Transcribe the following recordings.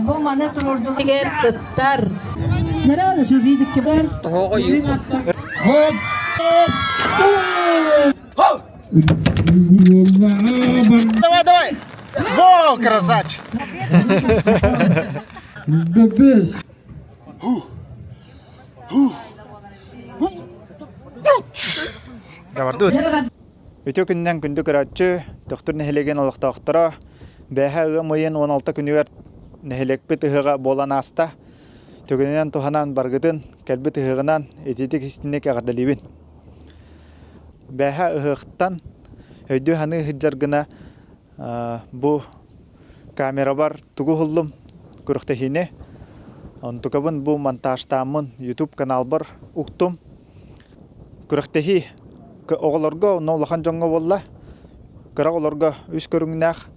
Бу маны туруордулар кыттар. Давай, давай! Во, красавчик! Давардут. Үтүө күнүнэн күндү көрөөччү, Төхтүр нэһилиэгин олохтоохторо, бээһэ ыам ыйын 16 күнүгэр нэһилиэкпит ыһыаҕа буолан ааста. Түгэнинэн туһанан баргытын, кэлбит ыһыаҕынан итиитик истинник эҕэрдэлиибин. Бээһэ ыһыахтан өйдүү-саныы сылдьар гына бу камерабар тугу уһуллум күрэхтэһиини. Онтукабын бу монтажтааммын YouTube каналбар уктум. Күрэхтэһии оҕолорго онно улахан дьоҥҥо буолла. Кыра оҕолорго үс көрүҥнээх,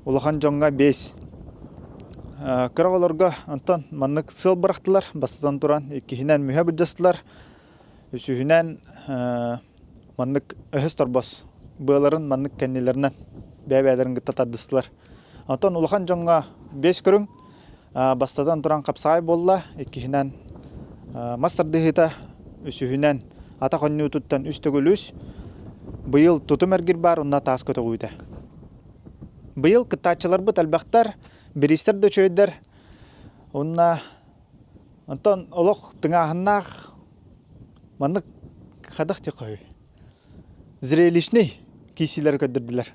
улахан дьоҥҥо биэс. Кыра оҕолорго онтон маннык сыал бырахтылар, бастатан туран иккиһинэн мүһэ былдьастылар, үсүһүнэн маннык өһөс торбос быаларын маннык кэннилэринэн бэйэ-бэйэлэрин кытта тардыстылар. Онтон улахан дьоҥҥо биэс көрүҥ бастатан туран хапсаҕай буолла, иккиһинэн мас тардыһыыта, үсүһүнэн атах оонньуутуттан үс төгүл үс, быйыл тутум эргир баар уонна таас көтөҕүүтэ. Быйыл кыттааччыларбыт элбэхтэр, бириистэр да үчүгэйдэр. Уонна онтон олох тыҥааһыннаах маннык хадах тихой зрелищный киисилэри көрдөрдүлэр.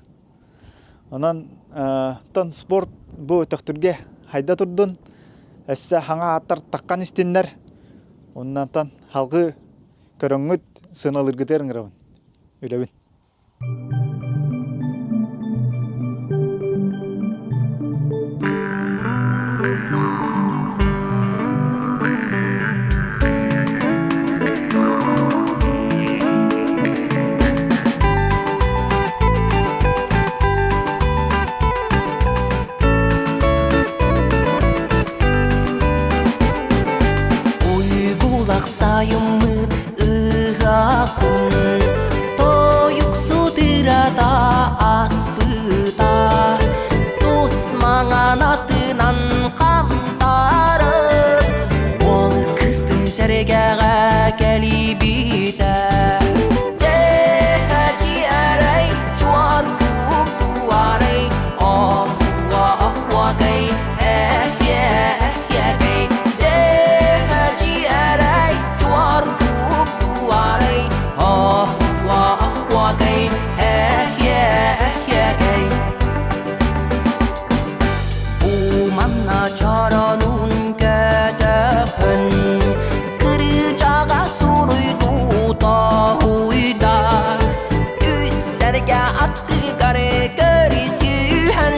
Онон тон спорт бу өтөхтүргэ хайда турдун, өссө хаҥа ааттар таххан истиннэр. Оннантан халгы көрөҥҥүт сыаналыыргытыгар ыҥырабын. Үлэбин. Уйгулах сайыммыт ыһаахпын Тойуксут ырата аспыта Тус маҥан атынан хантарып Уол кыстын сэргэҕэ кэлибитэ Дьэһэчи эрэй чуор туарай Оһуа оһуокай эхе эхекэй Дьэһэчи эрэй чуор туарай Оһуа оһуокай эхе эхекэй Бу манна чоронун көтөхөн Кырыычаҕа суруйдуута уйда Үс сэргэ аттыгар көрүсүһэн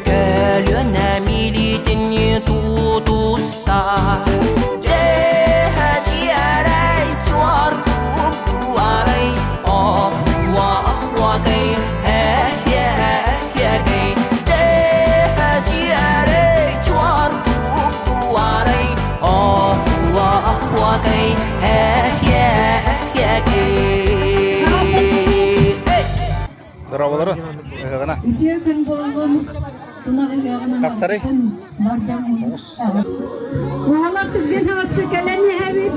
Көлүөнэ милитин тутуста Дьэһэчиэрэй чуор туарай Оһуа оһуокай эхе эхекэй Дьэһэчиэрэй чуор туарай Оһуа оһуокай эхе эхекэй Здороволору, ыһыҕына. Үтүө күн буоллун, тунах ыһыаҕынан Хастарый? бардам. Оҕолор түргэн хаҕыста кэлэн иһэбит.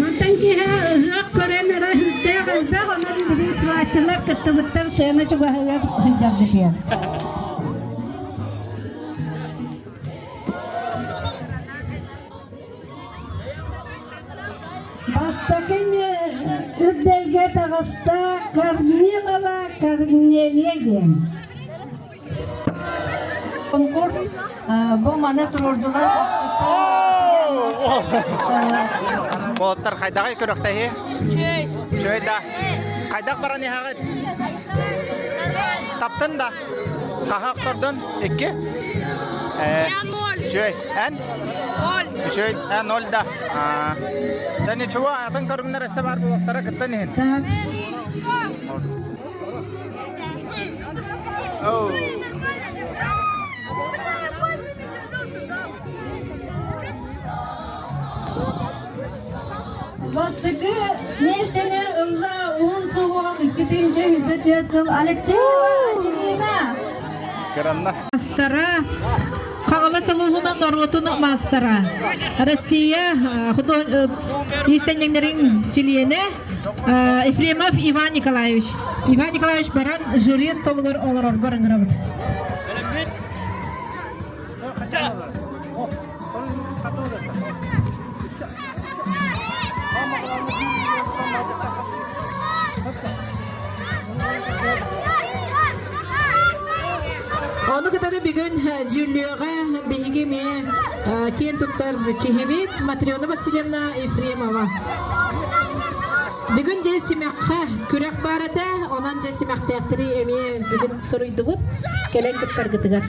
Мантан киэһэ ыһыах көрөн эрэ сүрдээх элбэх, онон билигин сварщиктар кыттыбыттар сыана чугаһыгар сылдьарбытыгар. Бастакы үрдэлгэ таҕыста Корнилова Корнелия диэн. Конкурс бу маны туруордулар. Болоттар хайдаҕай көрөхтэһи? Чөй. Чөй да. Хайдах баран иһэҕит? Таптын да. Хаһа охтордун? Икки? Я ноль. Үчүгэй. Эн? Ноль. Үчүгэй. Эн ноль да. Да ничего, атын көрүҥнэр өссө баар буолуохтара кыттан иһин. Оу. Бастакы миэстэни ылла уһун суһуох 2024 сыл Алексеева Аделина. Кыранна. Маастара, Хаҥалас улууһунан норуотун маастара, Россия иистэнньэҥнэрин чилиэнэ Ефремов Иван Николаевич. Иван Николаевич баран жюри столугар олороргор ыҥырабыт. Ону кытары бүгүн дьүүллүөҕэ биһиги эмиэ киэн туттар киһибит Матрена Васильевна Ефремова. Бүгүн дьэ симэххэ күрэх баар этэ, онон дьэ симэхтээхтэри эмиэ бүгүн суруйдубут кэлэн кыттаргытыгар.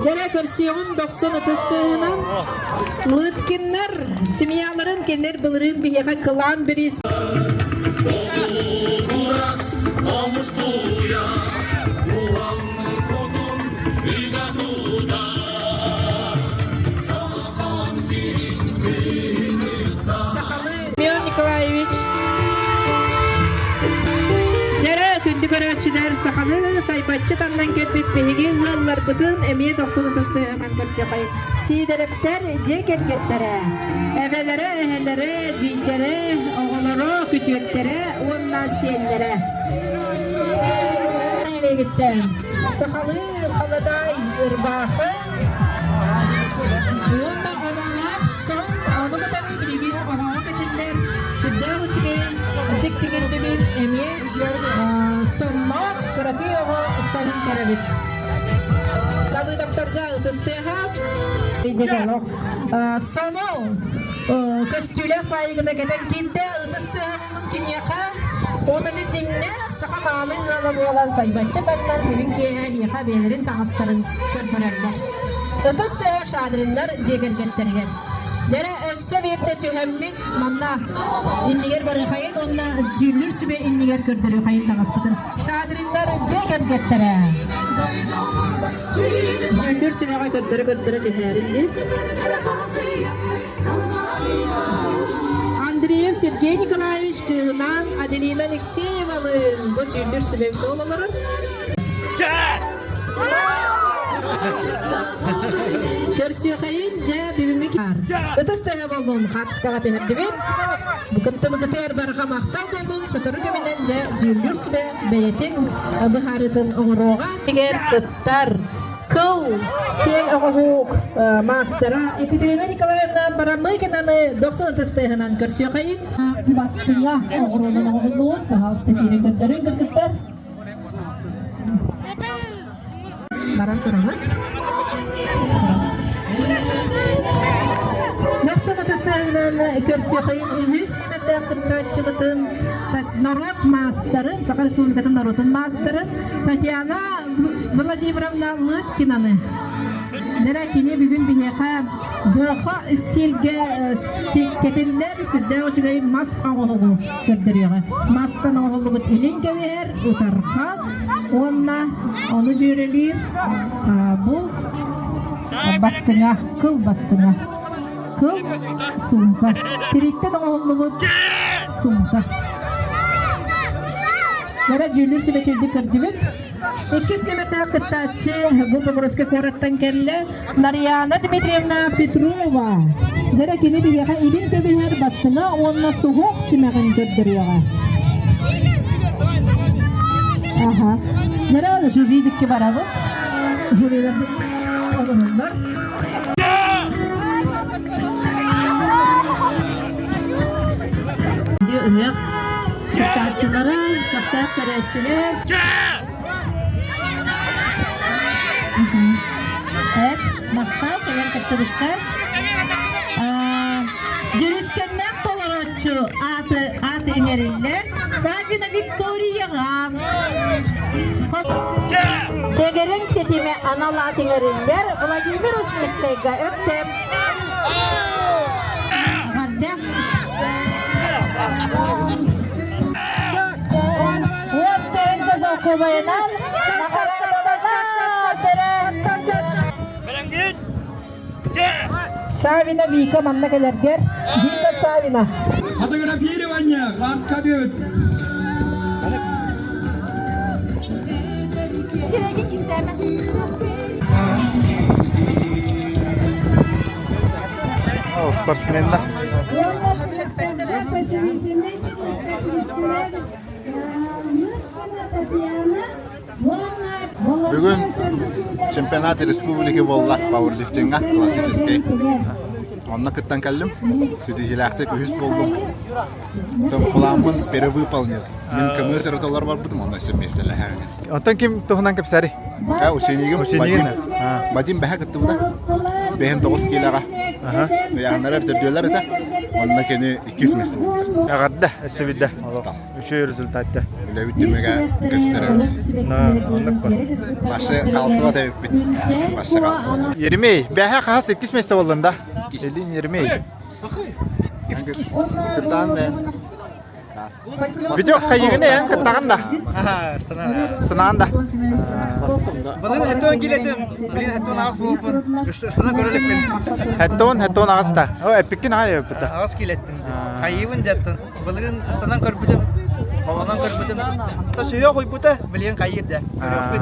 Дьэрэ көрсүөҕүн дохсун ытыс тыаһынан Лыткиннар семьяларын кинилэр былырыын биһиэхэ кылаан бириис Семен Николаевич Дьэрэ күндү көрөөччүлэр саханы сайбаччы таннан кэлбит биһиги ыалларбытын эмиэ дохсун ытыстыынан көрсүөхэй. Сиидэрэптэр дьиэ кэргэттэрэ, эбэлэрэ, эһэлэрэ, дьиийдэрэ, оҕолоро, күтүөттэрэ уонна сиэннэрэ. Нэһилиэгиттэн сахалыы халадаай ырбаахы уонна оноолоох сон ону кытары билигин оһоҕо кэтиллэр сүрдээх үчүгэй ытык тигиллибит эмиэ сонноох кыракый оҕо сонун көрөбүт. Давыдовтарга ытыс тыаһа сону көстүүлээх баайыгына кэтэн киирдэ ытыс тыаһа киниэхэ уонна дьэ дьиҥнээх саха мааны ыала буолан сайбаччы таҥнан күнүн киэһэ эһиэхэ бэйэлэрин таҥастарын көрдөрөллөр. Ытыс тыаһа Шадриннар дьиэ кэргэттэригэр. Дьэрэ өссө биирдэ түһэммит манна иннигэр барыахайын уонна дьүүллүүр сүбэ иннигэр көрдөрүөхайын таҥаспытын. Шадриннар дьиэ кэргэттэрэ. Дьүүллүүр сүбэҕэ көрдөрө-көрдөрө түһээрилли. Андреев Сергей Николаевич кыыһынаан Аделина Алексеевалыын бу дьүүллүүр сүбэбит олорор. Көрсүөхэйин дьэ бүгүҥҥү ытыс тыаһа боллун хаартыскаҕа түһэрдибит. Кыттыбыкытыгар барҕа махтал боллун сотору кэминэн дьэ дьүүллүүр сүбэ бэйэтин быһаарыытын оҥоруоҕа. Кыттар Кыл сиэн оҕоһуук маастара Екатерина Николаевна Барамыгинаны дохсун ытыс тыаһынан көрсүөхайын. Бастыҥа оҕуруонан оҕоһуллуун, пожалуйста, киирэн көрдөрүҥ кыргыттар. Баран турабыт. Дохсун ытыс тыаһынан көрсүөхайын үһүс нүмердээх кыттааччыбытын норуот маастарын, Саха Республикатын норуотун маастарын Татьяна Владимировна Лыткинаны. Дэрэ кини бүгүн биһиэхэ буоха стильгэ кэтиллэр сүрдээх үчүгэй мас оҥоһугу көрдөрүөҕэ. Мастан оҥоһуллубут илин кэбиһэр, утарха уонна ону дьүөрэлиир бу бастыҥа, кыл бастыҥа. Кыл сумка. Тириттэн оҥоһуллубут сумка. Бара дьүүллүүр сүбэчирди көрдүбүт. Иккис нүөмэрдээх кыттааччы бу Бобруйскай куораттан кэллэ Нарьяна Дмитриевна Петрова. Дьэрэ кини биһиэхэ илин көбүһэр бастыҥа уонна суһуох симэҕин көрдөрүөҕэ. Аха. Дьэрэ жюри дикки барабыт. Жюрилар олороллор. Ыһыах кыттааччылара, көхтөөх көрөөччүлэр. Эп, махтал кэлэн кыттыбыттар. Дьүрүскэннээх толорооччу ааты ааты иҥэриллэр Саввина Викторияҕа. Тегерин ситимэ анал аат иҥэриллэр Владимир Ушницкайга Өктөм. Эҕэрдэ! Уот тойон часовку. доруобайынан Савина Вика манна кэлэргэр. Вика Савина. Фотографирование, Ханска диэбит. Спортсменна. Бүгүн чемпионат республики буолла пауэрлифтинга классическай. Онно кыттан кэллим. Ситиһиилээхтик үһүс буоллум. Пламмын перевыполнил. Мин кымыс ырыталар барбытым, онно өссө миэстэлэһэн Оттон ким туһунан кэпсээри? Э, ученигим Вадим. Вадим бэһэ кыттыбыта. Бэһин тоҕус киилэҕэ. Ыйааһыннар төрдүөлэр этэ. Онно кини иккис миэстэ буолбута. Эҕэрдэ, өссө бирдэ. Үчүгэй результатта. Үлэбит түмүгэ көстөр эбит. Оннук бар. Башы қалсыбат эбиппит. Башы қалсыбат. Еремей, бэһэ хаһас иккис миэстэ буоллун да? Элин Еремей. Сытаан дэн. Видео хайыгын эн кыттаҕын да? Сынаан да. Былыр хеттон килетим, билин хеттон ағас буолпун. Ыстана көрөлүкпүн. Хеттон, хеттон ағас да. О, эппиккин аҕай эппитэ. Ағас килеттим. Хайыыбын деттин. Былырын ыстанан көрбүтүм, холонон көрбүтүм. Та сүйө хойбута, билин хайыр да. Көрөкпүт.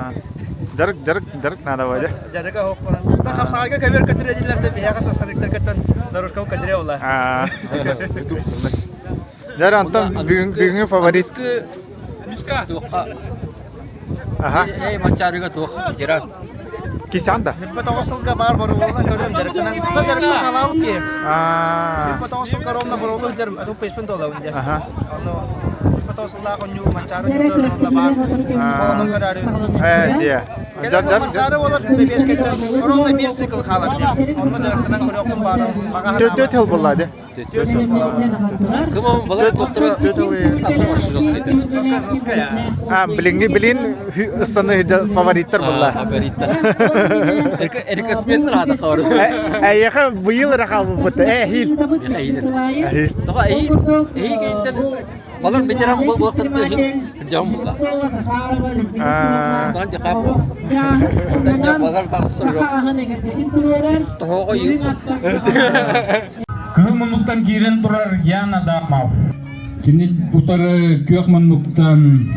Жарык, жарык, жарык надо буде. Жарыка хоппоран. Та хапсаҕайга көбөр көтүрэ дилерде биһиэхэ тастарыктар кыттан дорожка көтүрэ ола. Дьэр онтон бүгүҥҥү фаворит. Туохха Аха. Эй, Манчаарыга туох ветеран. Кисян да. Ниппа тоҕус сылга баар боруолунан көрүм дьарыктанан. Та дьарыкпын халаабыт киһи. Ниппа тоҕус сылга ровно боруолу сылдьар ату песпин туолабын дьэ. Ону ниппа тоҕус сыллаах онньуу Манчаары дьонтон онно баар холонон көрөөрү. Ээ, дьэ. Дьар дьар Манчаары болар бэбиэскэттэн ровно биир цикл хаалар дьэ. Онно дьарыктанан көрүөхпүн баарым. Төт хыл булла дьэ. Кым балар доктора А, билиҥҥи билин ыстаны фавориттар булла. Фавориттар. Эркесменнер аата хабар. Эйиэхэ быйыл эрэ хаалбыппыт. Э, хил. Тоҕо эһи эһи кейинтен балар ветеран буолуохтарын иһин дьон була. Астан дьахап. Онтон дьэ балар тахсытыр Тоһоҕо Кыһыл муннуктан киирэн турар Ян Адамов. Кини утары күөх муннуктан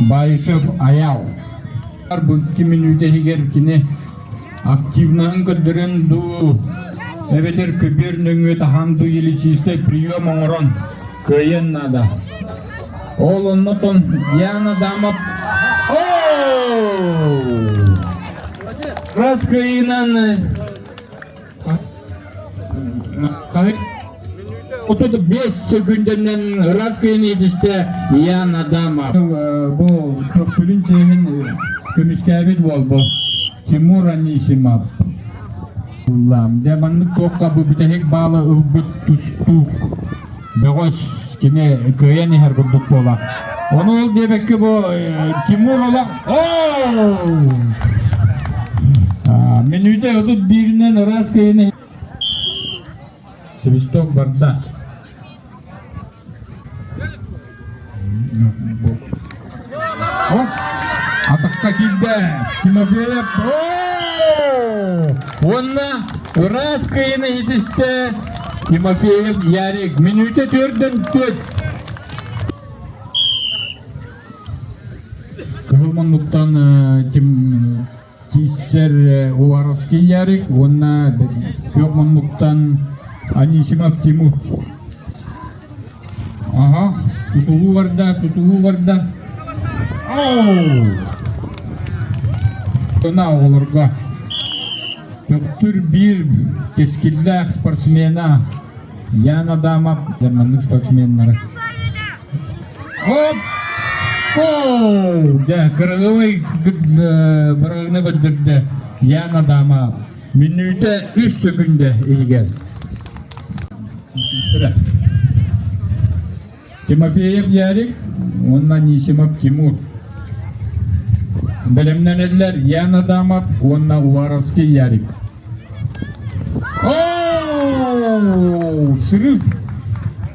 Баишев Аял. Бу икки мүнүүтэ иһигэр кини активнаһын көрдөрөн дуу, эбэтэр көбүөр нөҥүө таһан дуу или чистай прием оҥорон кыайан наада. Ол оннотон Ян Адамов Раз кыайынан 35 sekundеннен ыраас кыйын иитистэ Ян Адамов. Бу көхтүрүн чиэһин көмүскээбит уол бу Тимур Анисимов. Дьэ маннык туохха бу бүтэһик баалы ылбыт тустуук бөҕөс кини кыайан иһэр курдук буола. Ону ол диэбэккэ бу Тимур олох Мүнүүтэ 31-инэн ыраас кыйын Свисток барда. Оп! Атахха киирдэ. Тимофеев. Уонна ыраас кыйыны иһитистэ Тимофеев Ярик. Мүнүүтэ төрдөн төрт. Кыһыл муннуктан Киссер Уваровский Ярик уонна күөх муннуктан Анисимов Тимур. Аха, тутулуу барда, тутулуу барда. Оу! Ына оҕолорго Төхтүр биир кэскиллээх спортсмена Ян Адамов маннык спортсменнары. Оп! Дьэ, кырылыбай бырагыны көрдөрдө Ян Адамов. Мүнүүтэ үс сөкүндэ иһигэр. Тимофеев Ярик уонна Анисимов Тимур. Бэлэмнэнэллэр Ян Адамов уонна Уваровский Ярик. Оо, срыв!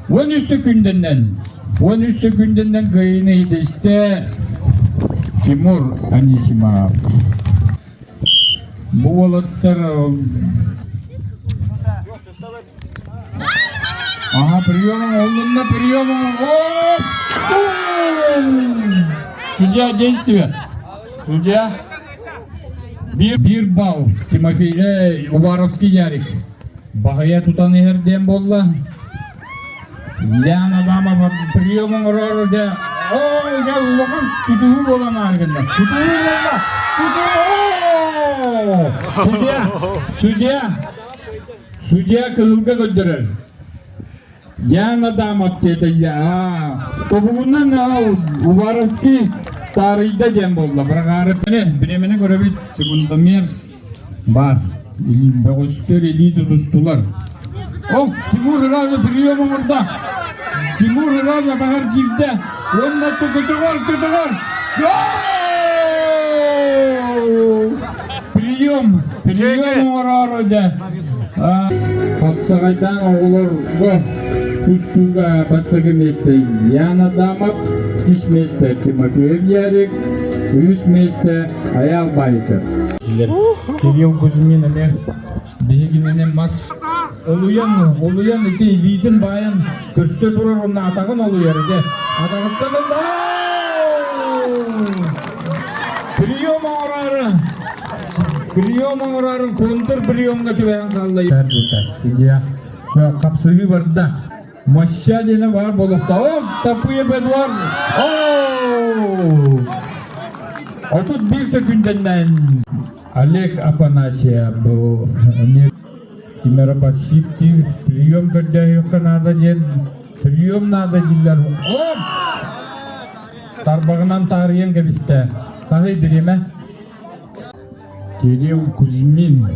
13 секундэнэн, 13 секундэнэн кыайыыны иһитистэ. Тимур Анисимов. Бу уолаттар Ага, прием, олунна, прием, Судья, действие. Судья. Бир балл Тимофей Уваровский Ярик. Баһыйа тутан иһэр диэн буолла. Яна Адамова прием оҥорор дьэ оо дьэ улахан тутуһуу буолан ааргынна. Тутуһуу буолла. Тутуһуу! Судья! Судья! Судья кыһылга көрдөрөр. Ян Адамов диэтэ я. Тобугунан Уваровский таарыйда диэн буолла. Быраҕаарыппыны бириэмэни көрөбүт секундомер Бар. Бөҕөстөр илии тутустулар. Ол Тимур Ыразов прием оҥордо. Тимур Ыразов атаҕар киирдэ. Уонна көтөҕөр, көтөҕөр. Прием, прием оҥороору дэ. Хапсаҕайдаан оҕолорго тустууга бастакы миэстэ Ян Адамов, үс миэстэ Тимофеев Ярик, үс миэстэ Айаал Баайсар. Кирилл Кузьмин эмиэ биһигинини мас олуйан, олуйан ити илиитин баайан көрсө турар уонна атаҕын олуйар ити. Атаҕыттан ылла! Прием оҥороору прием оҥороорун контр приемҥа түбэһэн хаалла. Судья хапсыһыы барда. Моща диэни баар буолуохта. О, Тапыев Эдуард! О! 31 секундэннэн Олег Афанасьев бу эмиэ Тимиробасиптир прием көрдөһүөххэ наада диэн прием наада дииллэр. Оп! Тарбаҕынан таарыйан кэбистэ. Хаһый бириэмэ? Кирилл Кузьмин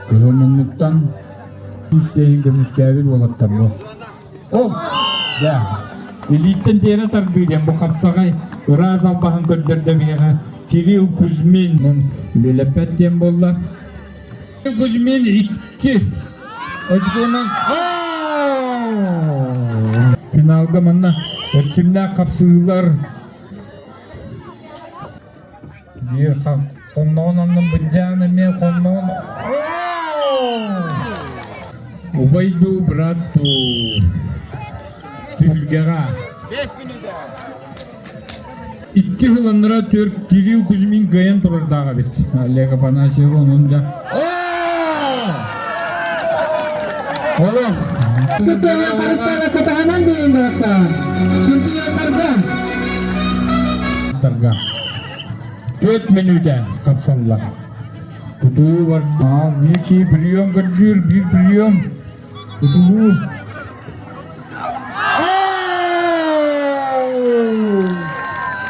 Кыһыл муннуктан үс көмүскээбит уолаттар бу. О, да. Илииттэн тиэрэ тардыы диэн бу хапсаҕай ыраас албаһын көрдөрдө биһиэхэ Кирилл Кузьмин үлэлэппэт диэн буолла. Кузьмин икки очконан финалга манна эрчимнээх хапсыһыылар Биир хонноҕун оннун былдьаан эмиэ хонноҕун Убай дуу, брат дуу түһүлгэҕэ Икки сыл төрт Кирилл Кузьмин кыайан турардаах эбит. Олег Афанасьев онун да Олох! Кытыга харыстаана кытаһанан бэйэн бараттаа. Чемпионнарга. Тарга. 4 мүнүүтэ хапсаллар. Тутуу бар. Биир киһи прием көрдүүр, биир прием. Тутуу.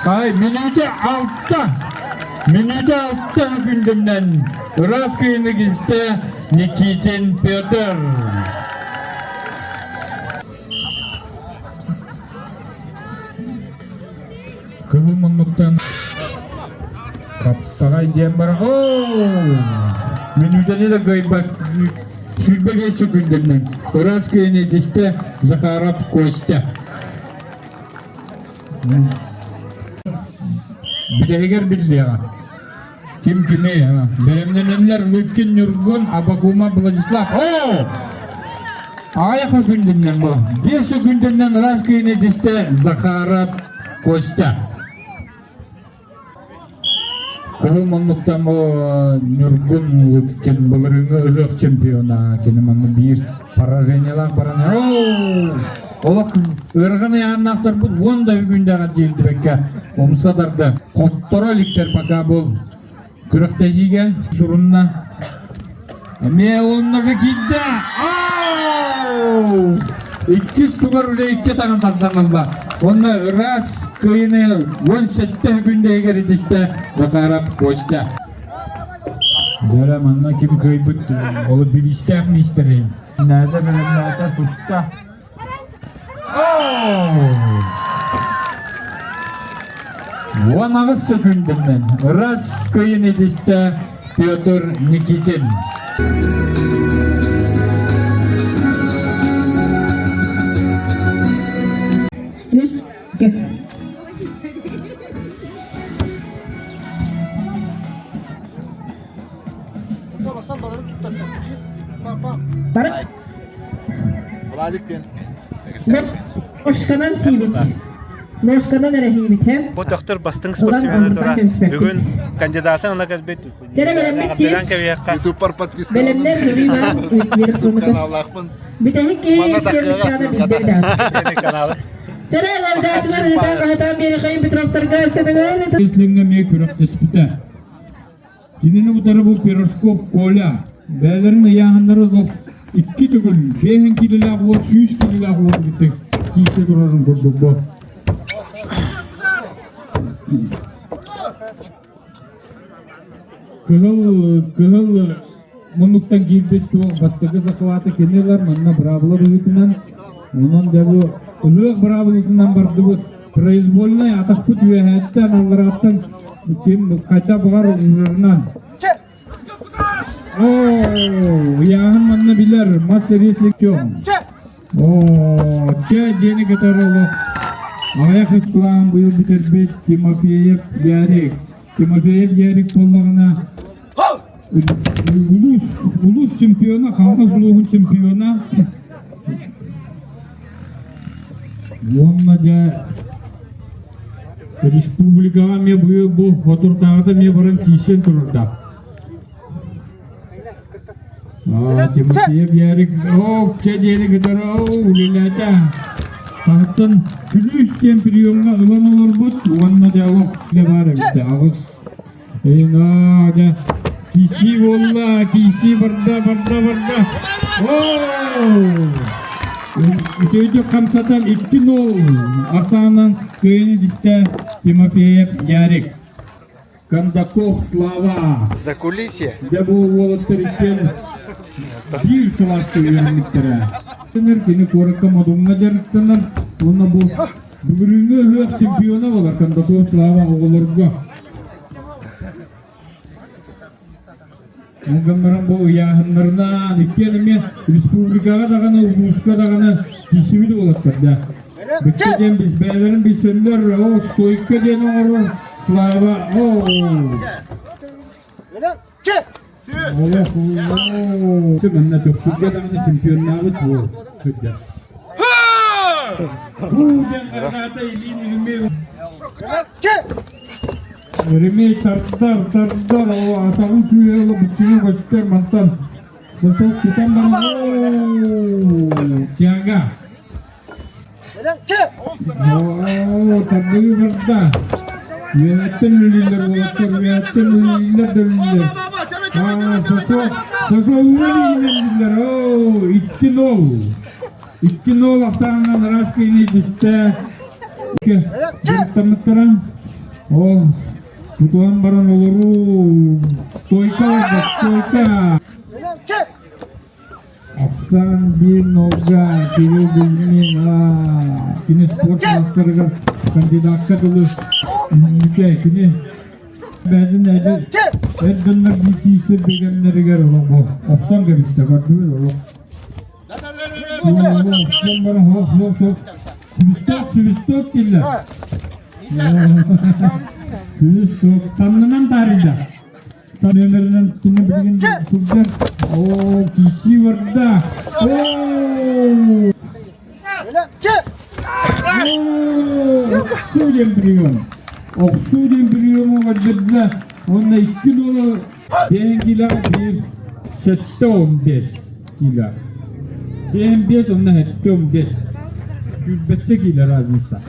Ай, мүнүүтэ алта. Мүнүүтэ алта күндүнэн ыраас кыйыны кистэ Никитин Петр. Кыһыл муннуктан хапсаҕай диэн баран мүнүүтэни да кыайбат 25 секундунан ыраас кыайыны тистэ Захаров Костя. Бүтэһигэр биллиэҕэ. Ким кими бэлэмнэнэллэр Лыткин Ньургун, Абакумов Владислав. О! Аҕыйах күндүннэн бу. Биэс күндүннэн ыраас кыйыны дистэ Захаров Костя. Кыһыл муннуктан бу Ньургун Лыткин былырыыҥҥы ыһыах чемпиона. Кини манна биир поражениелаах баран Олох ыарахан ыйааннаахтарбыт уон да күндэҕэ тиийдибэккэ умса тарда. Хотторо иликтэр пока бу күрэхтэһиигэ сурунна. Эмиэ олуннака киирдэ. Иккис тугар уже икки таҥан тардан ылла. Онно ыраас кыйыны 17 күндэһигэр итистэ Захаров Костя. Дьэ манна ким кыайбыт ол бириистээх миэстэрин. Наада бэлэмнээтэ тутта. 18 секундунан ыраас кыйын итистэ Петр Никитин. Үс, Бары Владик диэн. Ложканан сиибит. Ложканан эрэ сиибит, he? Бу төхтөр бастыҥ Ылан спортсмена оннуттан тура. кэбиспэппит. Бүгүн кандидатын ыла кэлбит. Дьэрэ бэлэммит дии. Билэн кэбиһиэххэ. Ютубпар подписка. Бэлэмнэр көрүү баар Ютуб каналлаахпын. Бүтэһик киһи Манна такыаҕа сиэммиттээҕэ каналы. Тэрэ ыалдьааччылар ыытан хаһытаан биэрихэйин Петровтарга сэнэҥөөл Кислиҥҥэ эмиэ күрэхтэспитэ. Кинини утары бу Пирожков Коля бэйэлэрин ыйааһыннара олох икки төгүл биэһин киилэлээх уол 100 киилэлээх уол кытта киирсэ турарын курдук бу. Кыһыл кыһыл муннуктан киирбит туох бастакы захваты кини ылар манна быраабыла быһыытынан онон дьэ бу ыһыах быраабылатынан бардыбыт произвольнай атахпыт үөһээттэн алларааттан ким хайдах баҕар уурарынан оо ыйааһын манна билэр мас сэбиэслик Оо, чэ диэни кытары олох аҕыйах ыктылаан быйыл бүтэрбит Тимофеев Ярик. Тимофеев Ярик буоллаҕына улуус, улуус чемпиона, Хаҥалас улууһун чемпиона. Уонна дьэ республикаҕа эмиэ быйыл бу хотурдааҕыта эмиэ баран киирсэн турардаах. Тимофеев Ярик, оо, чэ диэни кытары үлэлээтэ. Таһыттан күлүүс диэн приемҥа ылан олорбут уонна дьэ олох баар эбит аҕыс. Эйна дьэ киси буолла, киси барда, барда, барда. Оо! Үчүгэйдик хамсатан 2-0 ахсаанынан кыайыны дистэ Тимофеев Ярик. Кондаков Слава. Закулисье. Дьэ бу уолаттар иккиэн биир кылааска үөрэммиттэрэ. Кини куоракка Модуҥҥа дьарыктанар уонна бу бүгүрүҥҥү ыһыах чемпиона буолар Кондаков Слава оҕолорго. Ол гынан бу ыйааһыннарынан иккиэн эмиэ республикаҕа даҕаны, улууска даҕаны тиийсибит уолаттар да. Бүттэ диэн біз бэйэлэрин билсэллэр, о, стойка диэн оҥорор Слава, о! Олох, о, манна Төхтүргэ даҕаны чемпионнаабыт буол сылдьар. Бу диэн граната илиин илиммей Еремей тардар, тардар, о, атаҕын күүһэ ыла быччыҥа көстөр мантан. Сосол тутан баран, оо, тяга. Оо, тардыы барда. Үөһэттэн үлэлииллэр уолаттар, үөһэттэн үлэлииллэр да үлэлииллэр. Аа, Сосо, Сосо үлэлииллэр, оо, 2-0. 2-0 ахсаанынан Раскины дистэ. Дьарыктаммыттара. Ол тутуһан баран олоруу стойка барда, стойка. Ахсаан биир нолга Кирилл Кузьмин кини спорт маастарыгар кандидакка дылы мүкэ кини бэйдин эр дьоннор биитиисэр бэгэмнэригэр олох охсон кэбистэ көрдүгүт олох Свисток, свисток киллэр. Свисток. Саннынан таарыйда. Номеринэн кини билигин сылдьар. Оо, киси барда. Оо! Охсуу диэн прием. Охсуу диэн приему көрдөрдө. Уонна икки дуола биэһин киилэҕэ биир 75 киилэ. Биэһин биэс уонна 75. Сүүрбэччэ киилэ разница.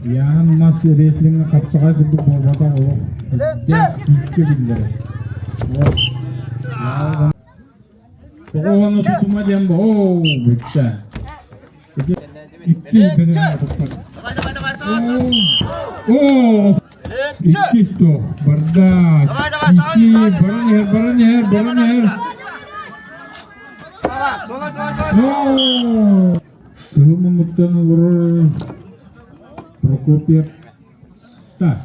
Яан мас рестлиҥҥэ хапсаҕай курдук буолбатах олох күүскэ биллэрэ. Тоҕо уонна тутума диэн оо бүттэ. Иккис бэлэм туппат. Оо иккис туох барда. Икки баран иһэр баран иһэр баран иһэр. Оо Кыһыл муннуктан олорор Прокопьев Стас.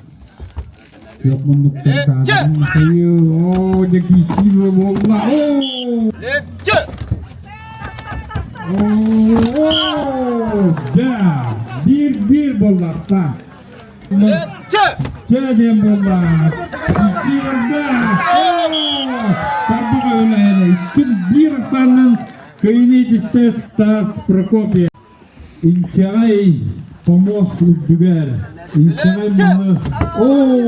Күөх муннуктан саадын Михаил. Оо, дьэ киирсии буолла. Оо! Оо, да! Биир-биир буоллахса. Чэ диэн буолла. Сиверда. Тарбаҕа үлэһэнэ. Иккин биир ахсаанынан кыайыыны итистэ Стас Прокопьев. Инчэҕэй хомуос үрдүгэр, инчэҕэй малы Оо,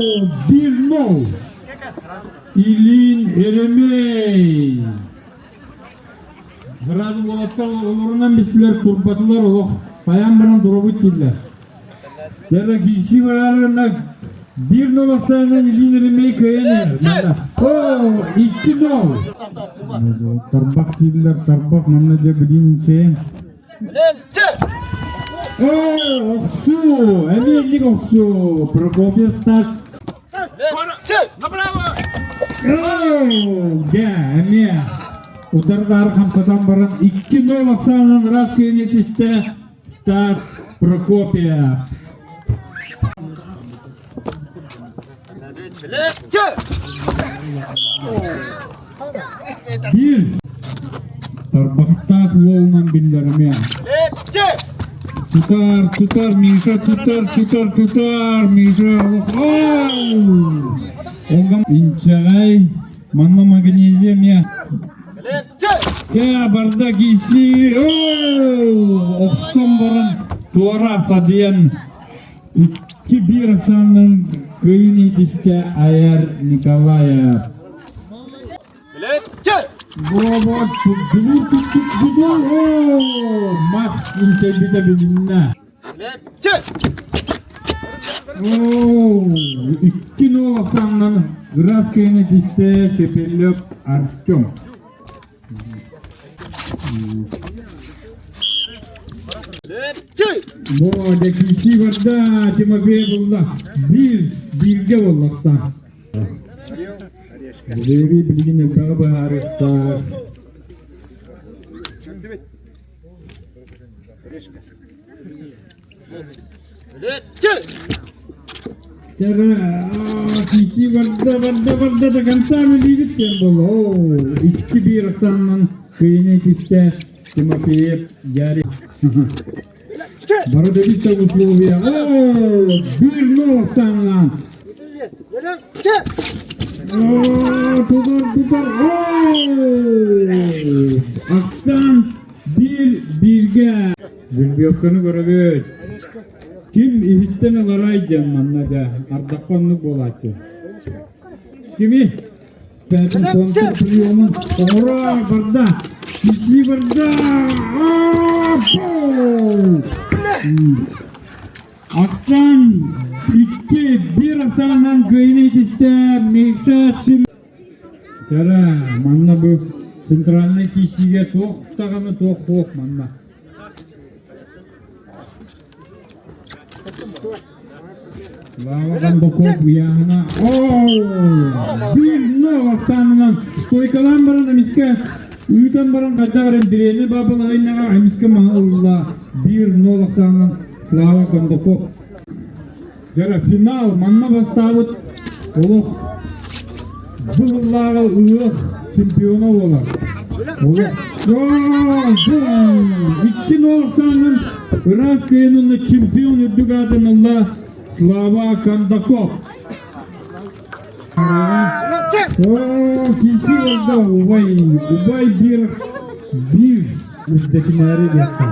1-0! Илин Еремей! Сразу уолаттар олорунан биспилэр, турбатылар олох хайаан баран туробут дииллэр. Дьэ, киирсии барарына 1-0 ахсаанынан Илин Еремей кыайан иһэр. Оо, 2-0! Тарбах дииллэр, тарбах манна дьэ билин инчэйэн. Оо, охсуу! Эмиэ инник охсуу! Прокопьев Стас. Оо, дьэ, эмиэ утардаары хамсатан баран 2-0 ахсаанынан раз киэн этистэ Стас Прокопьев. Биир тарбахтаах уолунан биллэримиэ. Тутар, тутар, Миша, тутар, тутар, тутар, Миша, Олгам инчэҕэй, манна магнезия эмиэ. Кэ барда киси, охсон баран туора садьыйан 2-1 санын кыайын иитистэ Айар Николаев. Бобот дьулуур түспүт дьулуур мас инчэйбитэ билиннэ. 2-0 ахсаанынан ыраас кыайын итистэ Шепелев Артем. Бу дьэкиисии барда, Тимофей булла. Биир, бииргэ буоллахса. Валерий билигин элбэҕи быһаарыахтаах. Киси барда барда барда до конца үлэлиибит диэн буолла. Оо, 2-1 ахсаанынан кыайыыны итистэ Тимофеев Ярик. Бары да условия. Оо, 1-0 ахсаанынан. Оо, тутар, тутар. Оо, ахсаан 1-1-ге. Жеребьевканы көрөбүт. Ким иһиттэн ыларай диэн манна дьэ ардахха оннук буолааччы. Кими? Пятый контур приемун оҥоро барда. Киси барда. Ахсан 2-1 ахсаанынан кыайыны итистэ Миша Шим. Тара, манна бу центральный киисиигэ туох даҕаны туох суох манна. Слава Кондаков ыйааһына 1-0 ахсаанынан стойкалаан баран эмискэ ыытан баран хайдах эрэ бириэмэ баабылаһыннаҕа эмискэ маһы ылла 1-0 ахсаанынан Слава Кондаков. Дьэ финал манна бастаабыт олох быһыллааҕы ыһыах чемпиона буолар. 2-0 ахсаанынан ыраас кыайын уонна чемпион үрдүк аатын ылла Слава Кондаков. О, киси барда, убай, убай биир биир үрдэтинээри диэххэ.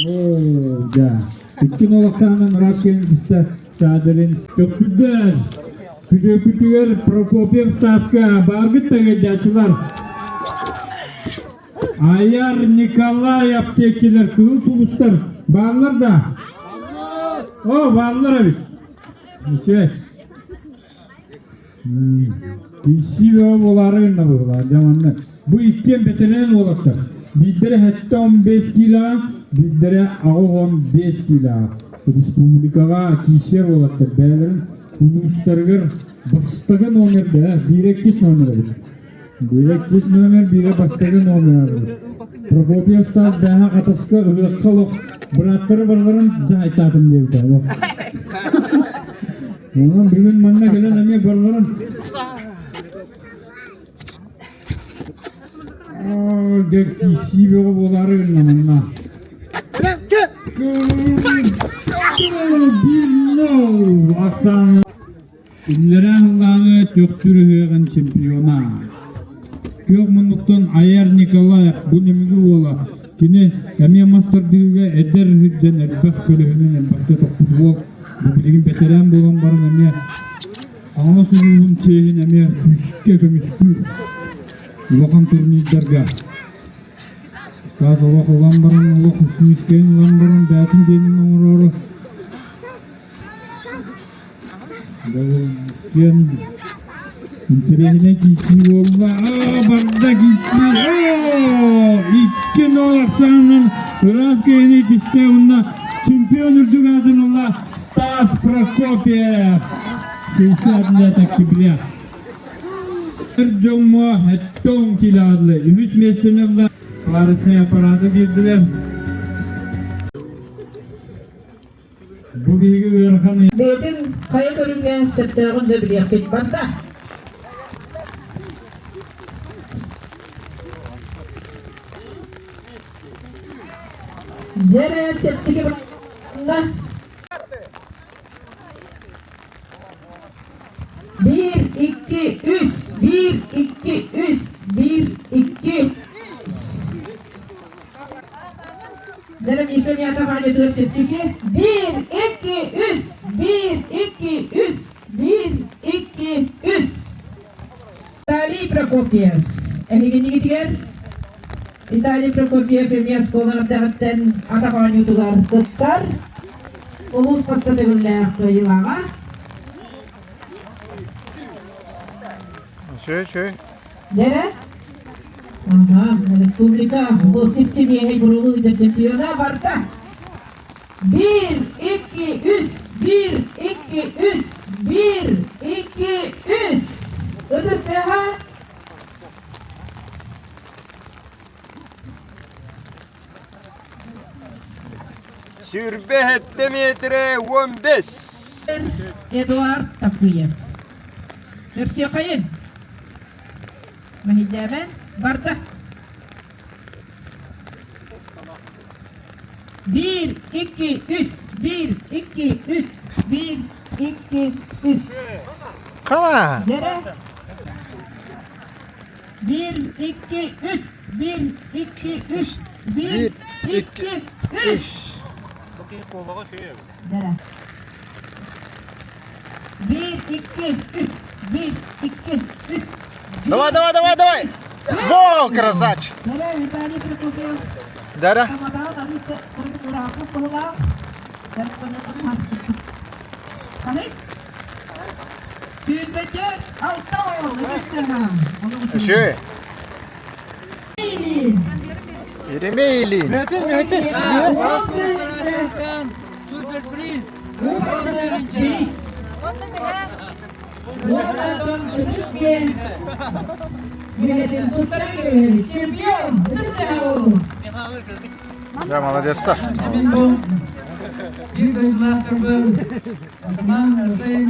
О, да. 2-0 ахсаанынан ыраас кыайын тистэ Саадырин Төхтүрдэр Күтүөкүтүгэр Прокопьев Стаска бааргыт таҥайдааччылар Айар Николай аптекилер кыһыл сулустар бааллар да? О, бааллар эбит. Үчүгэй. Киссии буолаары гынна быһыылаах дьэ манна. Бу иккиэн бэтэрээн уолаттар. Биирдэрэ 75 киилэҕэ, биирдэрэ 85 киилэҕэ. Республикаҕа киирсэр уолаттар бэйэлэрин улуустарыгар бастакы номердэ, биирэ иккис номер эбит. Биирэ иккис номер, биирэ бастакы номер. Прокопьев Стас бэһэ хатаска ыһыахха олох бырааттары барыларын дьаһайтаатым диэбитэ. Онон бүгүн манна кэлэн эмиэ барыларын дьэ киирсии бөҕө буолаары гынна манна. 1-0 ахсааны Иллэрээ сыллааҕы Төхтүр ыһыаҕын чемпиона. Күөх муннуктан Айар Николаев бу Нөмүгү уола. Кини эмиэ мас тардыыга эдэр сылдьан элбэх көлөһүнүн элбэхтэ тохпут уол. Бу билигин бэтэрээн буолан баран эмиэ Хаҥалас улууһун чиэһин эмиэ күүскэ көмүскүүр улахан турнирдарга. Стас олох ылан баран олох үсмүскэйин ылан баран бээтин диэнин оҥороору Диэн интэриэһинэй киирсии буолла. Аа, барда киирсии. Оо, 2-0 ахсаанынан ыраас киһини түстэ уонна чемпион үрдүк аатын ылла Стас Прокопьев. 60 лет октября. Эр дьоҥҥо 70 кило Үһүс миэстэни ылла сварочнай аппараты биэрдилэр. Бу биһиги ыарахан Бэйэтин хайа көрүҥҥэ сөптөөҕүн да билиэхпит барда. Дьэрэ чэпчэки барда. Биир, икки, үс, биир, икки, үс, биир, икки, үс. Дьэрэ Миша Мятов аанньатыгар чэпчэки. Биир, икки, үс, биир, икки, үс, биир, икки, үс. Виталий Прокопьев. Эһигинигитигэр Виталий Прокопьев эмиэ оскуола эрдэҕиттэн атах оонньуутугар кыттар. Улуус хаста төгүллээх кыайыылааҕа. Үчүгэй, үчүгэй. Дьэрэ? Ага, республика бу сип-сибиэһэй бурулуу чемпиона барда. Биир, икки, үс, биир, икки, үс, биир, икки, үс. Ытыс тыаһа. Сүүрбэ сэттэ миэтирэ 15. Эдуард Такуев. Көрсүөххэйин. Мэһэйдээмэн барда. Биир, икки, үс, биир, икки, үс, биир, икки, үс. Хала! Дьэрэ. Биир, икки, үс, биир, икки, үс, биир, икки, үс. Дьэрэ. Биир, икки, үс, биир, икки, үс. Давай, давай, давай, давай! Во, красавчик! Дара. Үчүгэй. Еремей Ильин. Суперприз! Да, молодец-то. Биир дойдулаахтарбын Атаман Арсен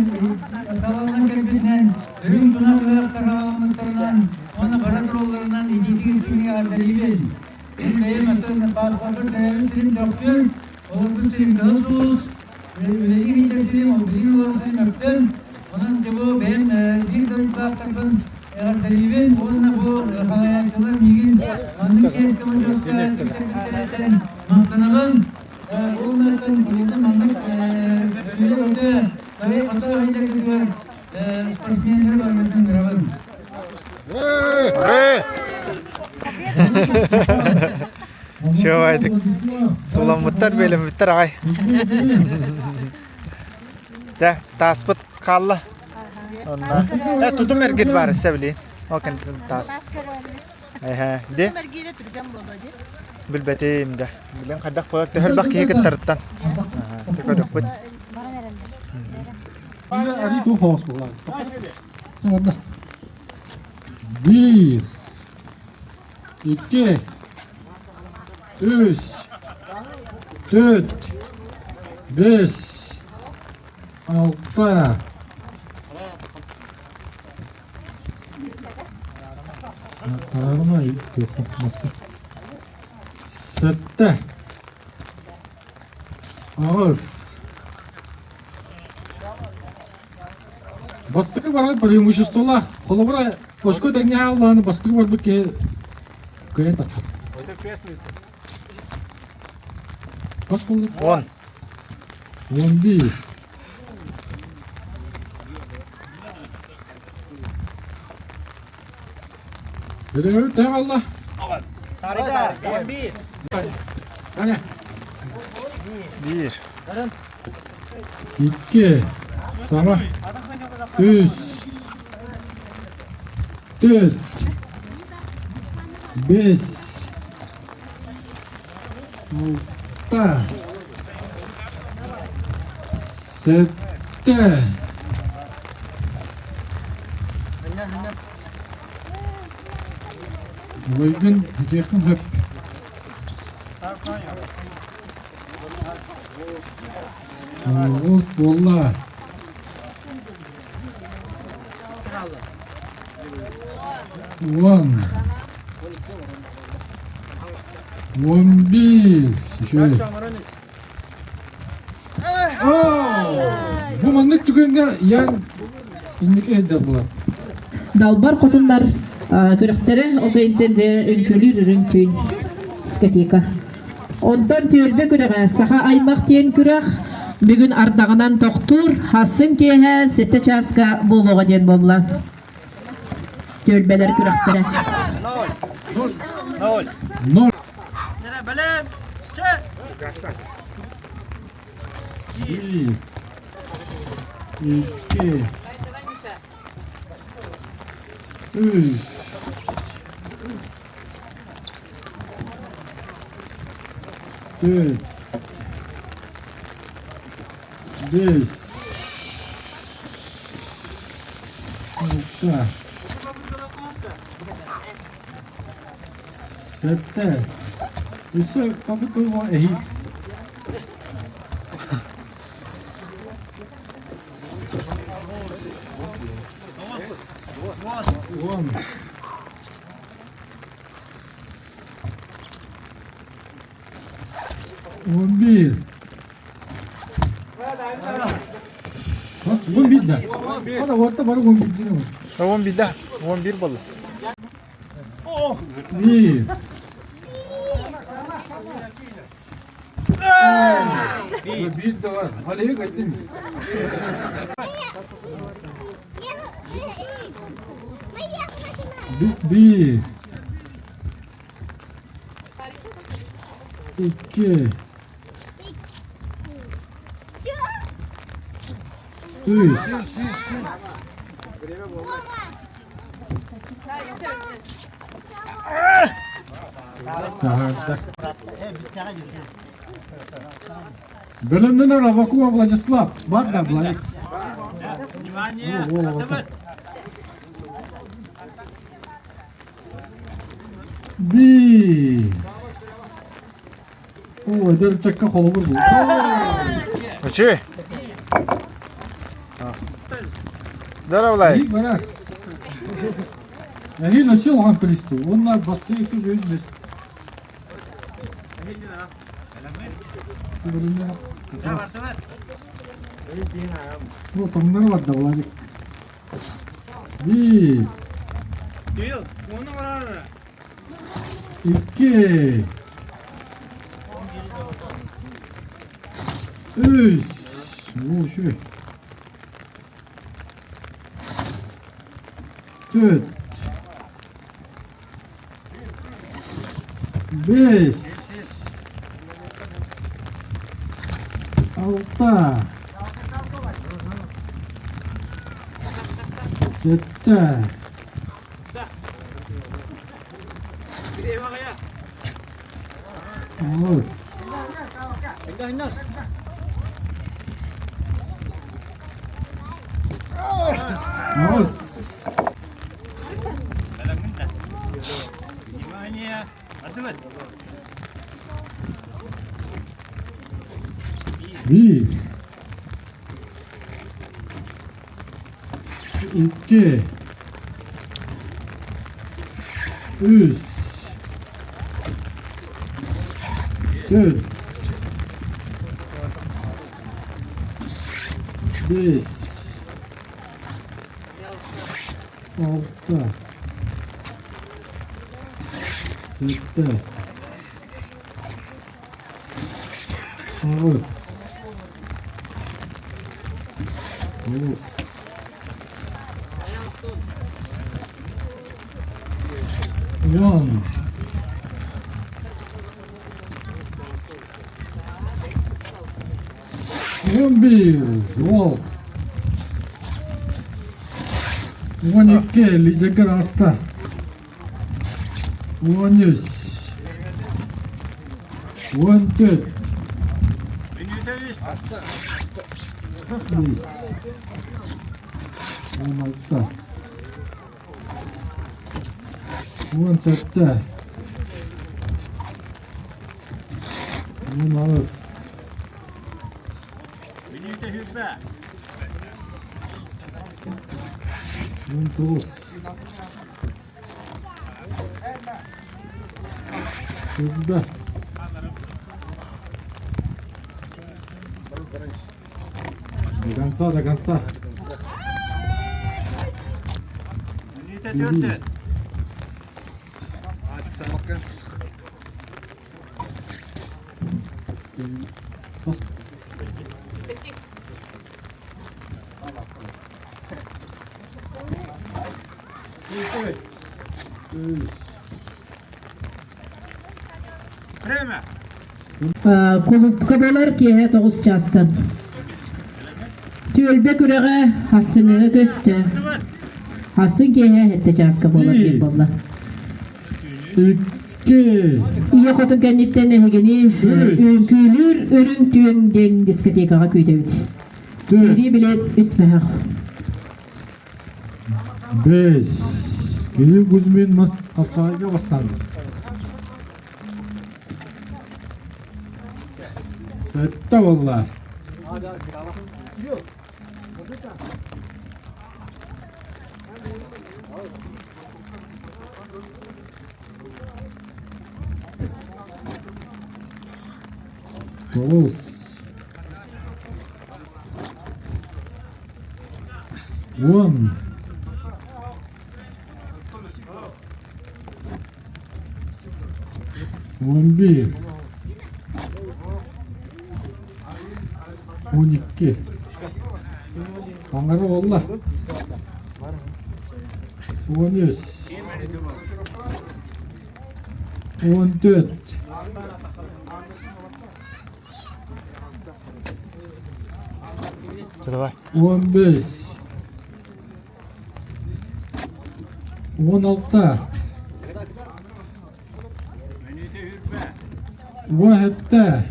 салаллан кэлбитинэн, үрүҥ тунах ыһыахтарынан уонна бара туралларынан итиитик истиҥник эҕэрдэлиибин. Мин бэйэм атын пааспарбар төрөөбүт сирим Төхтүр, олорбут сирим Кыһыл Сулус, үлэлиир иитэр сирим Олбуйун олорор сирим Өктөн. Онон дьэ бу бэйэм биир дойдулаахтарбын эҕэрдэлиибин уонна бу салайааччылар миигин маннык чиэскэ бочуоска тиксэрбиттэриттэн махтанабын. Ол мантан куруутун маннык сүүрэ-көтө, сарай-хото иһиллэргитигэр спортсменнары барыгытын ыҥырабын. Чуобайдык суламмыттар, бэлэммиттэр аҕай. Дэ, тааспыт хаалла. Онно. Э, тутум эргит баар сэбили. Ол кэнниттэн таас. Эһэ, ди. Эргиирэ түргэн буолуо ди. Билбэтим да. Билэн хайдах буолар төһө элбэх киһи кыттарыттан. Көрүөхпүт. Баран эрэллэр. Биир, икки, үс, төрт, бес, алта. Сэттэ. Аҕыс. Бастакы барар преимуществолаах. Холобура, очко тэҥҥэ хааллаҕына бастакы барбыт киһи кыайан тахсар. Хас буолла? 10. 11. Бөлөҥөрү тэҥ алла. 11. Аня. 1. 2. Сама. 3. 4. 5. 6. 7. Улайгын бүтүөххүн сөп. Оҕус буолла. 10. 11. Үчүгэй. Бу маннык түгэҥҥэ Ян инники сылдьар буолар. Далбар хотуннар күрэхтэрэ ол кэнниттэн дьэ үҥкүүлүүр үрүҥ түүн дискотека. Онтон түөлбэ күрэҕэ Саха аймах диэн күрэх бүгүн ардаҕынан тохтуур, хассын киэһэ 7 чааска буолуоҕа диэн буолла. Түөлбэлэр күрэхтэрэ. Ноль. Ноль. Бэлэм. Bir. İki. Үс. Төрт. Бес. Алта. Сэттэ. Өссө попытыла эһиил. 10. 11. Хас 11 да. Ана уотта бары 11 диэн. 11 да. 11 буолла. 1. Биир да бар. Олег айттым. 1. 2. 3. Таһаарда. Бөлөмнөнөр Авакума Владислав. Бар да, Владик. Внимание! 1. О, эдэр ыччакка холобур бу. Учи. Здорово, Влад. Барак. Эһиил өссө улахан приступ. Уонна бастыы икки үс бес. Ну, тоҥнор барда, Владик. 1. 2. 3. Оо, үчүгэй. 4. 5. 6. 7. 8. 8. Внимание! Отзывать! 1. 2. 3. 4. Бес. Алта. Сэттэ. Аҕыс. Тоҕус. Уон. 11, уол. 12, лидергэ таҕыста. 13, 14, 5, 16, 17, 18, 19, Сүүрбэ. До конца, до конца. Бери. Кулуупка буолар киэһэ тоҕус чаастан. Түөлбэ күрэҕэ Ассыҥҥыга көстө. Ассыҥ киэһэ сэттэ чааска буолар диэн буолла. Ийэ хотун кэнниттэн эһигини үҥкүүлүүр үрүҥ түөн диэн дискотекаҕа күүтэбит. Киирии билет үс мөһөх. Бес. Кирилл Кузьмин мас хапсаҕайга бастаабыт. Сэттэ буолла. Тоҕус. 10. 11. 12. Таҥара буолла. 13. 14. Давай. 15. 16. 17.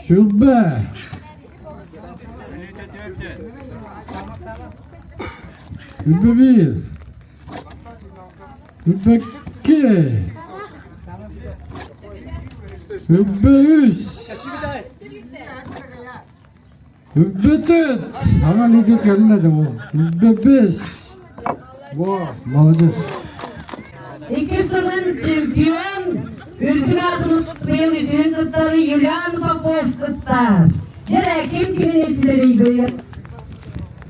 Сүрбэ. Сүрбэ биир. Сүрбэ икки. Сүрбэ үс. Сүрбэ төрт. Ана лидер кэллэ да бу. Сүрбэ бес. Во, молодец. Икки сылын чемпион үрдүк аатын быйыл үсүһүн кыттары Юлиан Попов кыттар. Дьэ, ким кинини силэрийгийэр?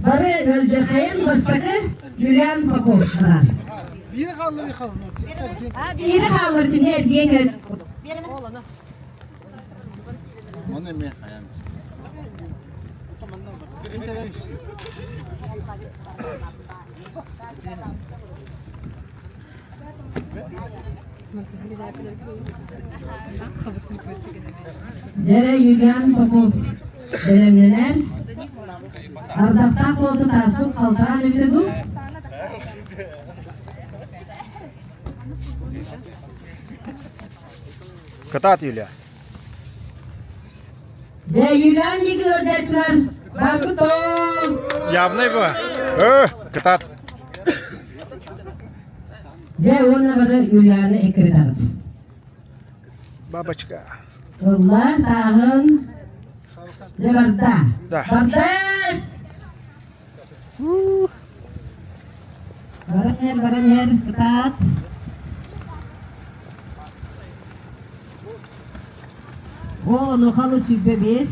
Бары ыалдьахайын бастакы Юлиан Попов барар. Биири хааллар кини эргиэн кэлэн. Оны эмиэ хайаан. Дьэрэ Юлиан Попов бэлэмнэнэр. Ардахтаах буолбут ааспыт халтаан эбитэ дуу? Кытаат, Юлия. Дьэ, Юлиан диэки ыалдьааччылар бакутон! Явный бу. Кытаат. Дьэ, уонна бары Юлианы эккирэтабыт. Бабочка. Ылла, тааһын. Дьэ, барда. Да. Барда! Баран иһэр, баран иһэр, кытаат. О, онуохалы 25.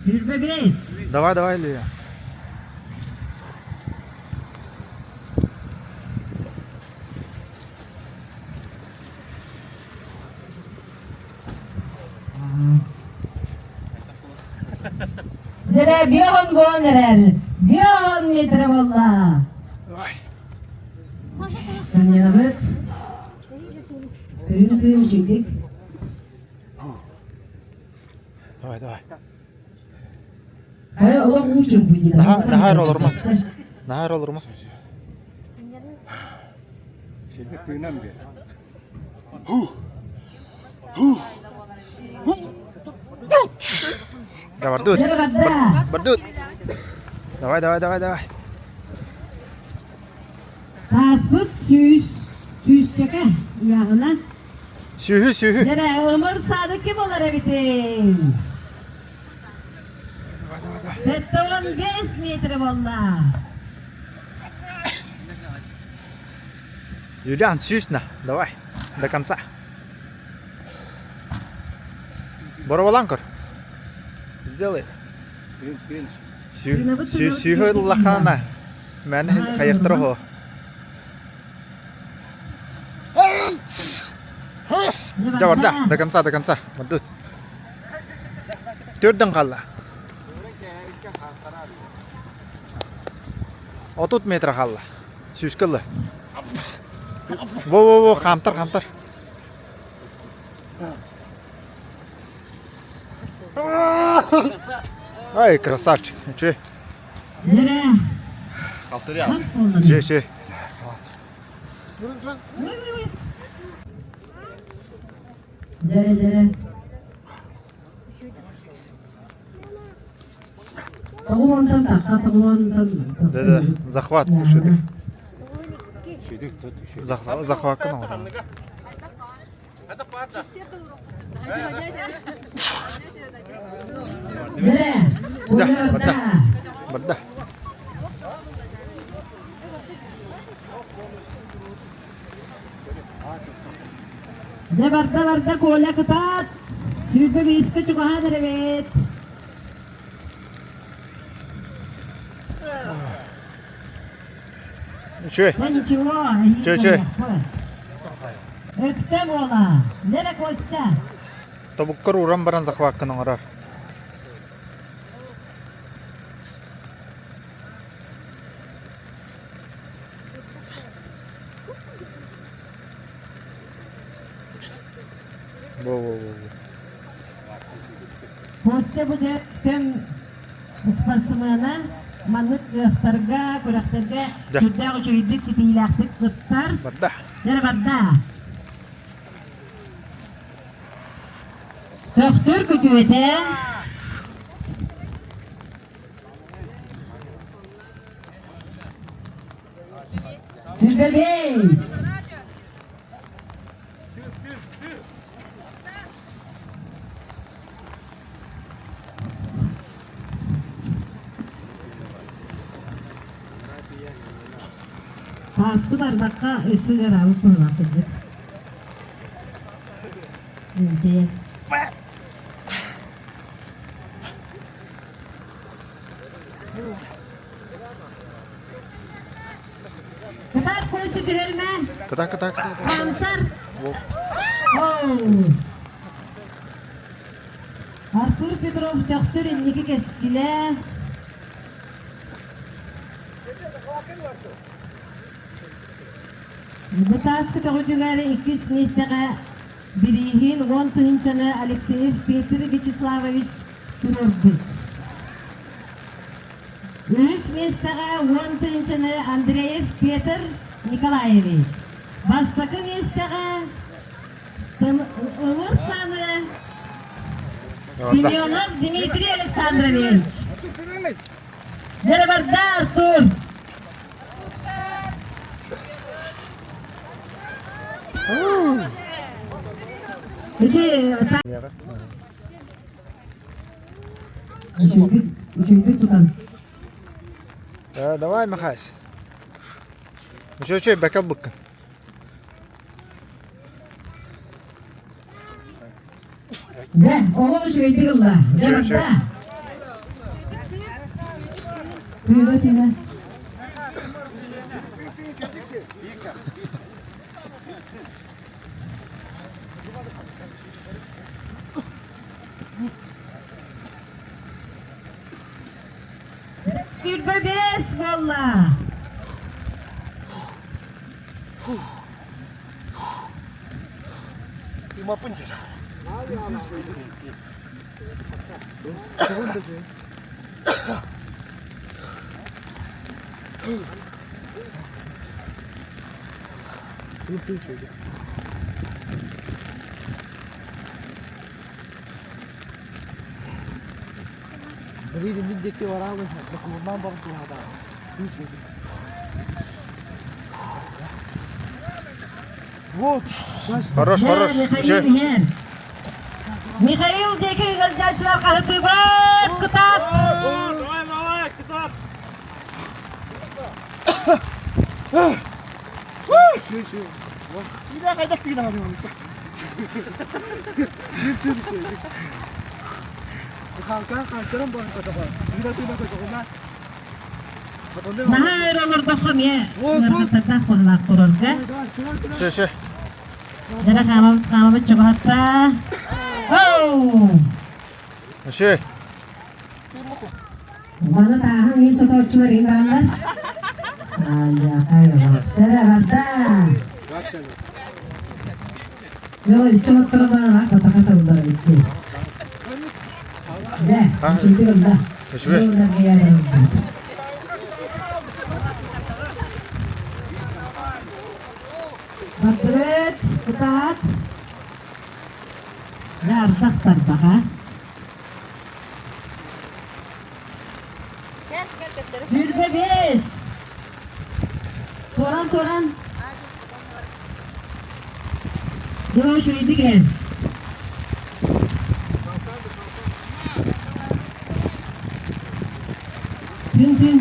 25. Давай, давай, Лия. Дьэрэ биоһон буолан эрэр. Биоһон метрэ буолла. Санньанабыт. Үрүҥ тыын үчүгдүк. Давай, давай. Хайа олох уу чуҥкуй дии. Наһаа олорма. Наһаа олорма. Сиди тыынан бер. Да, бардут. Бардут. Давай, давай, давай, давай. Тааспыт сүүс сүүсчэкэ ыйааҕына. Сүүһү, сүүһү. Дьэрэ, ымыр саады ким олар эбитий? 75 метр буолла. Юлиан, сүүс на. Давай, до конца. Бороволан көр. Сделай. Сүүһү ыллахана. Мэн хайахтара хо. Да, барда, до конца, до конца. Мадут. Төрдөн қалла. 30 метр қалла. Сүүскэ ылла. Во-во-во, хаамтар, хаамтар. Ай, красавчик. Үчү. Үчү, үчү. Дьэрэ, дьэрэ. Да, да, захват үчүдүк. Захвакка оҥорон. Да, барда. Барда. Дьэ барда барда Коля кытаат! Сүүрбэ биэскэ чугаһаан эрэбит. Үчүгэй. Да ничего, Үчүгэй, үчүгэй. Өктө буола. Лера Костя. Тобуккар ууран баран захваккын оҥорор. Во-во-во. Костя бу көм спортсмена маннык ыахтарга, күрэхтэргэ сүрдээх үчүгэйдик ситиилээхтик кыттар. Барда. Дьэ барда. Төхтүр күтүөтэ. Сүрбэбиэс! Тааспыт ардахха өссө ыараабыт быһыылаах кырдьык. Инчэйэ. Кытаат куйсы түһэрмэ. Кытаат, кытаат, кытаат. Хамсар. Артур Петров Төхтүр инники кэскилэ. Бу тааскы көҕүтүгэр иккис миэстэҕэ бирииһин уон тыһыынчаны Алексеев Петр Вячеславович туруорбут. Үһүс миэстэҕэ уон тыһыынчаны Андреев Петр Николаевич. Бастакы миэстэҕэ Ымыр Саны Семенов Дмитрий Александрович. Дьарабарда Артур. Ити Үчүгэйдик тутан. Давай, Михась. Үчүгэй бэкэл быккын. Дэ, олох үчүгэйдик ылла. Дьэ, барда. Тыына, тыына. 25 буолла. Хорош, хорош. Михаил иһэр. Михаил диэки ыалдьааччылар хаһытыыбат кытаат! Давай, давай, кытаат! Наһаа өр олордоххо эмиэ ыарахаттардаах быһыылаах турарга. Все, все. Дара хаамабыт хаамабыт чугаһатта. Оу! Все. Маны тааһын иһин сотооччулар иһин бааллар. Айа, барда. Йоо, иччи хотторо баара, батаха табыллар ичси. Дэ, үчүгэй ылла. Үчүгэй. Бардыбыт, кытаат. Дэ, ардах тарбаха. 25. Туран, туран. Дьэ, үчүгэйдик иһэн. Күн-күн.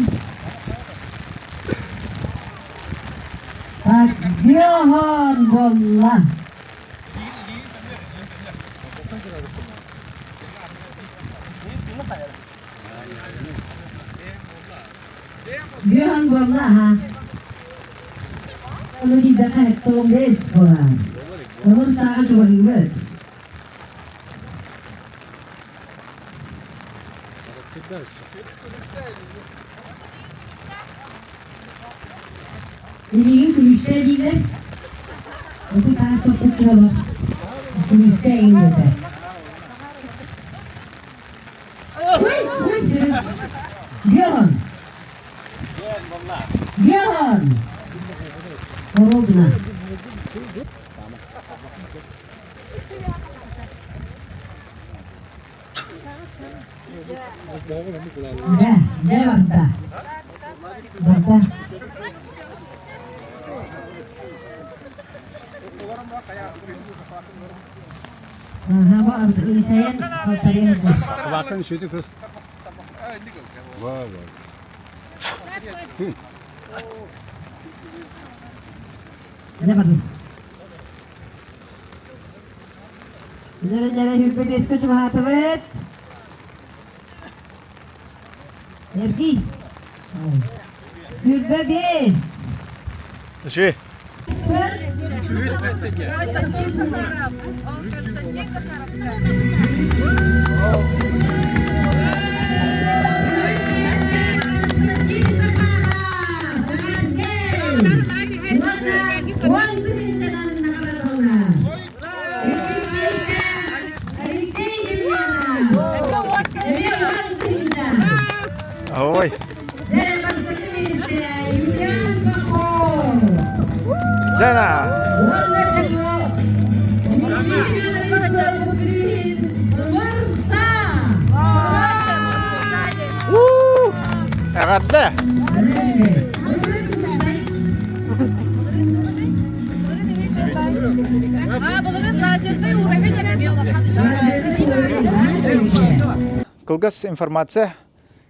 Так, Йохан буолла. Бүөн буолла аха. Ону дидэхэ 75 буолар. Онон сааҕа чугаһыыбыт. Илиигин күлүүстээ дииллэр. Ити таас соппут киһи олох күлүүстээ иҥин диэтэ. Бьорн! Бьорн! Ровно. Дьэ, дьэ барда. Барда. Кыбааттан үчүгэй кыз. Ва ва. Дьэрэ-дьэрэ хүрбэтиэскэ чугаһаатыбыт. Эргий. 25. Үчүгэй. Ой. Жана. Эҕэрдэ! Кылгас информация.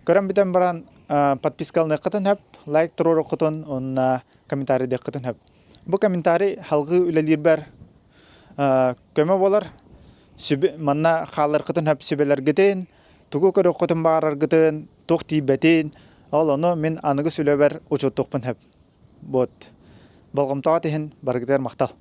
Көрөн бүтэн баран подпискаланыаххытын сөп, лайк туруоруоххутун уонна комментарийдыаххытын сөп. Бу комментарий салгыы үлэлиирбэр көмө буолар. Сүбэ, манна хаалларгытын сөп сүбэлэргитин, тугу көрүөххүтүн баҕараргытын, туох тиийбэтин, ол ону мин аныгыс үлэбэр учуоттуохпун сөп. Вот. Болҕомтоҕут иһин барыгытыгар махтал.